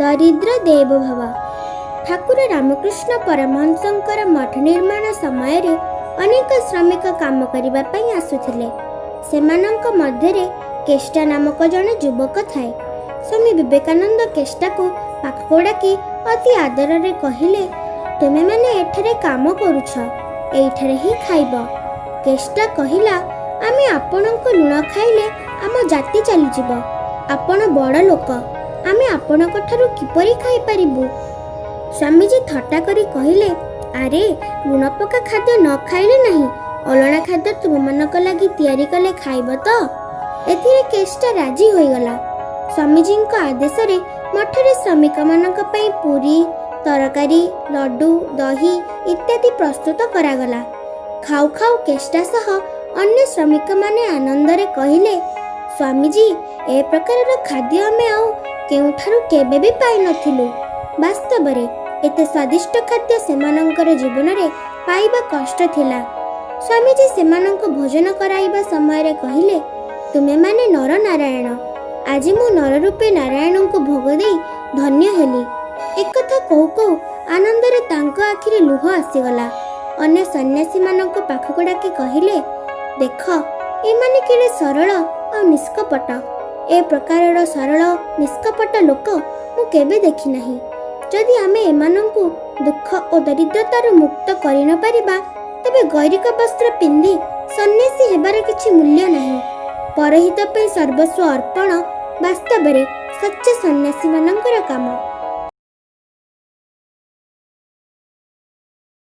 ଦରିଦ୍ର ଦେବ ଭବ। ଠାକୁର ରାମକୃଷ୍ଣ ପରମହଂସଙ୍କର ମଠ ନିର୍ମାଣ ସମୟରେ ଅନେକ ଶ୍ରମିକ କାମ କରିବା ପାଇଁ ଆସୁଥିଲେ। ସେମାନଙ୍କ ମଧ୍ୟରେ କେଷ୍ଟା ନାମକ ଜଣେ ଯୁବକ ଥାଏ। ସ୍ୱାମୀ ବିବେକାନନ୍ଦ କେଷ୍ଟାକୁ ପାଖକୁ ଡାକି ଅତି ଆଦରରେ କହିଲେ, ତୁମେମାନେ ଏଠାରେ କାମ କରୁଛ, ଏଇଠାରେ ହିଁ ଖାଇବ। କେଷ୍ଟା କହିଲା, ଆମେ ଆପଣଙ୍କ ଲୁଣ ଖାଇଲେ ଆମ ଜାତି ଚାଲିଯିବ। ଆପଣ ବଡ଼ ଲୋକ, ଆମେ ଆପଣଙ୍କ ଠାରୁ କିପରି ଖାଇପାରିବୁ? ସ୍ୱାମୀଜୀ ଥଟ୍ଟା କରି କହିଲେ, ଆରେ ଲୁଣ ପକା ଖାଦ୍ୟ ନ ଖାଇଲେ ନାହିଁ, ଅଲଣା ଖାଦ୍ୟ ତୁମମାନଙ୍କ ଲାଗି ତିଆରି କଲେ ଖାଇବ ତ? ଏଥିରେ କେଷ୍ଟା ରାଜି ହୋଇଗଲା। ସ୍ୱାମୀଜୀଙ୍କ ଆଦେଶରେ ମଠରେ ଶ୍ରମିକମାନଙ୍କ ପାଇଁ ପୁରୀ, ତରକାରୀ, ଲଡୁ, ଦହି ଇତ୍ୟାଦି ପ୍ରସ୍ତୁତ କରାଗଲା। ଖାଉ ଖାଉ କେଷ୍ଟା ସହ ଅନ୍ୟ ଶ୍ରମିକମାନେ ଆନନ୍ଦରେ କହିଲେ, ସ୍ୱାମୀଜୀ, ଏ ପ୍ରକାରର ଖାଦ୍ୟ ଆମେ ଆଉ କେଉଁଠାରୁ କେବେ ବି ପାଇନଥିଲୁ। ବାସ୍ତବରେ ଏତେ ସ୍ୱାଦିଷ୍ଟ ଖାଦ୍ୟ ସେମାନଙ୍କର ଜୀବନରେ ପାଇବା କଷ୍ଟ ଥିଲା। ସ୍ୱାମୀଜୀ ସେମାନଙ୍କୁ ଭୋଜନ କରାଇବା ସମୟରେ କହିଲେ, ତୁମେମାନେ ନର ନାରାୟଣ। ଆଜି ମୁଁ ନର ରୂପେ ନାରାୟଣଙ୍କୁ ଭୋଗ ଦେଇ ଧନ୍ୟ ହେଲି। ଏକଥା କହୁ କହୁ ଆନନ୍ଦରେ ତାଙ୍କ ଆଖିରେ ଲୁହ ଆସିଗଲା। ଅନ୍ୟ ସନ୍ନ୍ୟାସୀମାନଙ୍କ ପାଖକୁ ଡାକି କହିଲେ, ଦେଖ, ଏମାନେ କେଡ଼େ ସରଳ ଆଉ ନିଷ୍କପଟ। ଏ ପ୍ରକାରର ସରଳ ନିଷ୍କପଟ ଲୋକ ମୁଁ କେବେ ଦେଖିନାହିଁ। ଯଦି ଆମେ ଏମାନଙ୍କୁ ଦୁଃଖ ଓ ଦରିଦ୍ରତାରୁ ମୁକ୍ତ କରିନପାରିବା, ତେବେ ଗୈରିକ ବସ୍ତ୍ର ପିନ୍ଧି ସନ୍ନ୍ୟାସୀ ହେବାର କିଛି ମୂଲ୍ୟ ନାହିଁ। ପରହିତ ପାଇଁ ସର୍ବସ୍ୱ ଅର୍ପଣ ବାସ୍ତବରେ ସଚ୍ଚା ସନ୍ନ୍ୟାସୀମାନଙ୍କର କାମ।